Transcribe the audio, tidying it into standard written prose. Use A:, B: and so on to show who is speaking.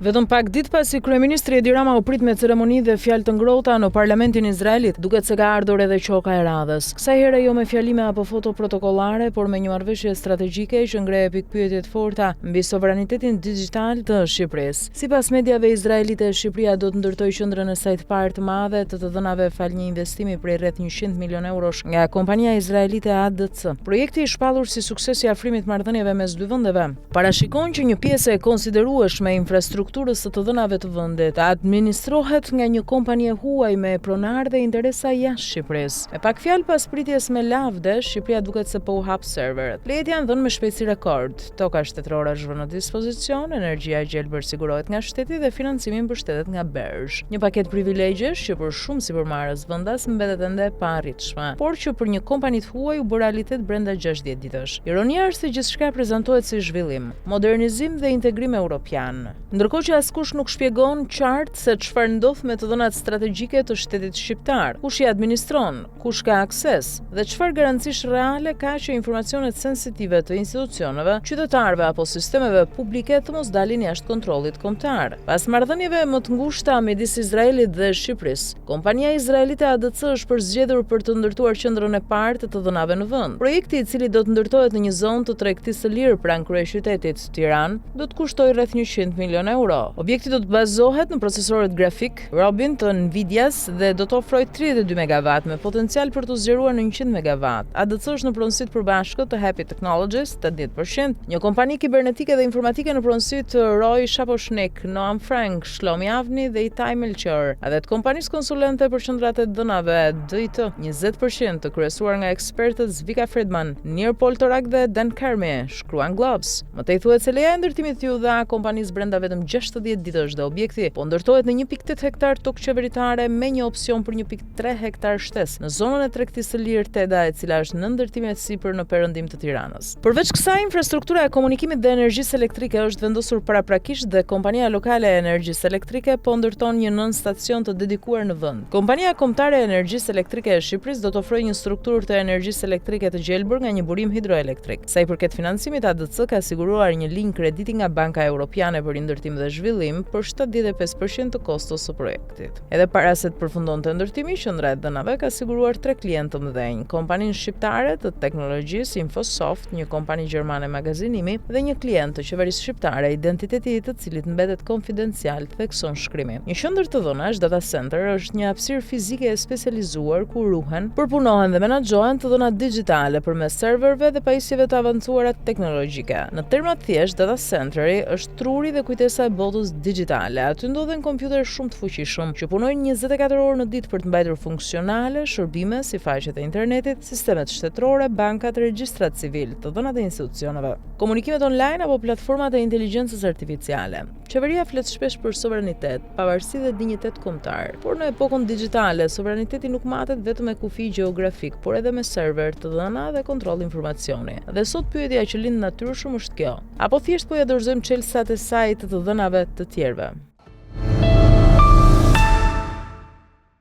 A: Vetëm pak ditë pasi kryeministri Edi Rama u prit me ceremoni dhe fjalë të ngrohta në parlamentin izraelit, duket se ka ardhur edhe qoka e radhës. Kësaj here jo me fjalime apo foto protokollare, por me një marrëveshje strategjike që ngre pikëpyetje të forta mbi sovranitetin dixhital të Shqipërisë. Sipas mediave izraelite, Shqipëria do të ndërtojë qendrën e saj të parë të madhe të të dhënave falë një investimi prej rreth 100 milionë eurosh nga kompania izraelite ADC. Projekti i shpallur si sukses i afrimit të marrëdhënieve mes dy vendeve, parashikon që një pjesë e konsiderueshme e infrastrukturës së të dhënave të vendit të administrohet nga një kompani e huaj me pronarë dhe interesa jashtë Shqipërisë. Me pak fjalë, pas pritjes me lavde, Shqipëria duket se po u hap serverët. Lejet janë dhënë me shpejtësi rekord, toka shtetërore është vënë në dispozicion, energjia e gjelbër sigurohet nga shteti dhe financimi mbështetet nga BERZH. Një paketë privilegjesh që për shumë sipërmarrës vendas mbetet ende e paarritshme, por që për një kompani të huaj u bë realitet brenda 60 ditësh. Ironia është se gjithçka prezantohet si zhvillim, modernizim dhe integrim europian. Ndërkohë që askush nuk shpjegon qartë se çfarë ndodh me të dhënat strategjike të shtetit shqiptar, kush i administron, kush ka akses dhe çfarë garancish reale ka që informacionet sensitive të institucioneve, qytetarëve apo sistemeve publike të mos dalin jashtë kontrollit kombëtar. Pas marrëdhënieve më të ngushta midis Izraelit dhe Shqipërisë, Kompania izraelite ADC është përzgjedhur për të ndërtuar qendrën e parë të të dhënave në vend. Projekti, i cili do të ndërtohet në një zonë të tregtisë së lirë pranë kryeqytetit, Tiranë, do të kushtojë rreth 100 milionë euro. Objekti do të bazohet në procesorët grafikë Rubin të Nvidia-s dhe do të ofrojë 32 megawatt me potencial për t'u zgjeruar në 100 megawatt. ADC është në pronësi të përbashkët të Happy Technologies, 80%, një kompani kibernetike dhe informatike në pronësi të Roy Shaposhnik, Noam Frank, Shlomi Avni dhe Itai Melchior, dhe të kompanisë konsulente për qendrat e të dhënave DIT, 20%, të kryesuar nga ekspertët Zvika Friedman, Nir Poltorak dhe Dan Carmi, shkruan Globes. Më tej thuhet se leja e ndërtimit iu dha kompanisë brenda vetëm 60 ditësh dhe objekti po ndërtohet në 1.8 hektar tokë qeveritare me një opsion për 1.3 hektar shtesë në zonën e tregtisë së lirë TEDA, e cila është në ndërtim e sipër në perëndim të Tiranës. Përveç kësaj, infrastruktura e komunikimit dhe energjisë elektrike është vendosur paraprakisht dhe kompania lokale e energjisë elektrike po ndërton një nënstacion të dedikuar në vend. Kompania Kombëtare e Energjisë Elektrike e Shqipërisë do të ofrojë një strukturë të energjisë elektrike të gjelbër nga një burim hidroelektrik. Sa i përket financimit, ADC ka siguruar një linjë krediti nga Banka Europiane për Rindërtim dhe Zhvillim për 75% të kostos së projektit. Edhe para se të përfundonte ndërtimi, qendra e të dhënave ka siguruar tre klientë të mëdhenj, kompaninë shqiptare të teknologjisë Infosoft, një kompani gjermane magazinimi dhe një klient të qeverisë shqiptare, identiteti i të cilit mbetet konfidencial, thekson shkrimi. Një qendër të dhënash, data center, është një hapësirë fizike e specializuar ku ruhen, përpunohen dhe menaxhohen të dhënat dixhitale përmes serverëve dhe pajisjeve të avancuara teknologjike. Në terma të thjeshtë, data centeri është truri dhe kujtesa e botës dixhitale. Aty ndodhen kompjuterë shumë të fuqishëm, që punojnë 24 orë në ditë për të mbajtur funksionale shërbime si faqet e internetit, sistemet shtetërore, bankat, regjistrat civilë, të dhënat e institucioneve, komunikimet online apo platformat e inteligjencës artificiale. Qeveria flet shpesh për sovranitet, pavarësi dhe dinjitet kombëtar. Por në epokën dixhitale, sovraniteti nuk matet vetëm me kufij gjeografikë, por edhe me server, të dhëna dhe kontroll informacioni. Dhe sot pyetja që lind natyrshëm është kjo: Apo thjesht po ia dorëzojmë çelësat e saj të të dhënave të tjerëve?